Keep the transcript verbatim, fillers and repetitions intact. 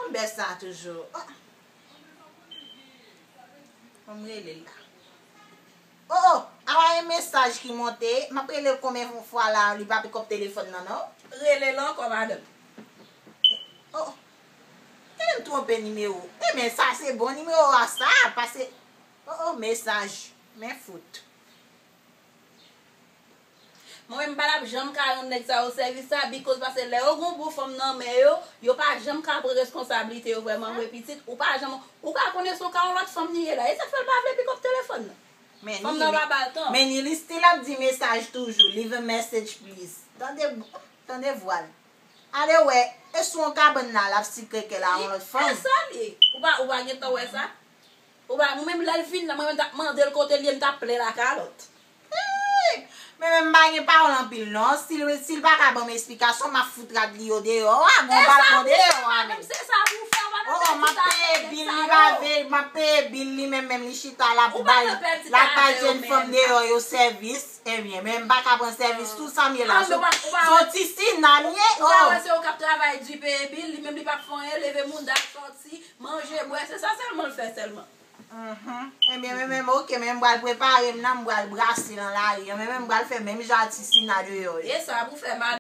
Bè sa toujou. Oh. Ban m rele l la. Oh, oh, a pa gen mesaj ki monte. M ap rele l konbyen fwa la, li pa pikòp telefòn nan, non. Rele l ankò, madanm. Oh, oh. Tande m twonpe nimewo. Ebyen, sa se bon nimewo a, sa, pase. Oh, oh, mesaj. Men fout. Mwen menm m pa t ap janm ka rann nèg sa yo sèvis sa, because pase lè yo gon bon fanm nan men yo, yo pa janm ka pran reskonsablite yo vrèman vre pitit, ou pa janm, ou ka konnen se yon ka yon lòt fanm li ye la, e sa k fè l pa vle pikòp telefòn nan. Men fanm nan pa ba l tan. Men li still ap di mesaj toujou, leave a message please. Tande, tande vwa l. Ale wè, e sou yon kabann la, l ap sikreke la yon lòt fanm. E sa l ye. Ou pa, ou pa gentan wè sa? Ou pa, mwen menm lè l vin la, mwen menm t ap mande l kote l ye, m t ap plen lakalòt. Hey! Men menm m pa gen pawòl anpil non. Si l, si l pa ka ban m esplikasyon, m ap fout rad li yo deyò a, gon balkon deyò a menm. Se sa pou fè, w pa nan pèdi tan avèk nèg sa yo. Oh, oh, m ap peye bil li, m ap peye bil li, men menm li chita la pou bay, la bay jèn fanm deyò yo sèvis. Ebyen, men m pa ka pran sèvis tou sa m ye la. So, so ti si nan m ye, oh. Ou pa wè se ou k ap travay di peye bil, li menm li p ap fè anyen, leve mouda, sòti, manje, bwè, se sa sèlman l fè sèlman. Mhm. Ebyen, men menm, ok, men m pral prepare m nan, m pral brase nan lari an, men menm m pral fè menm jan a ti si nan deyò yo. E sa pou fè, madanm.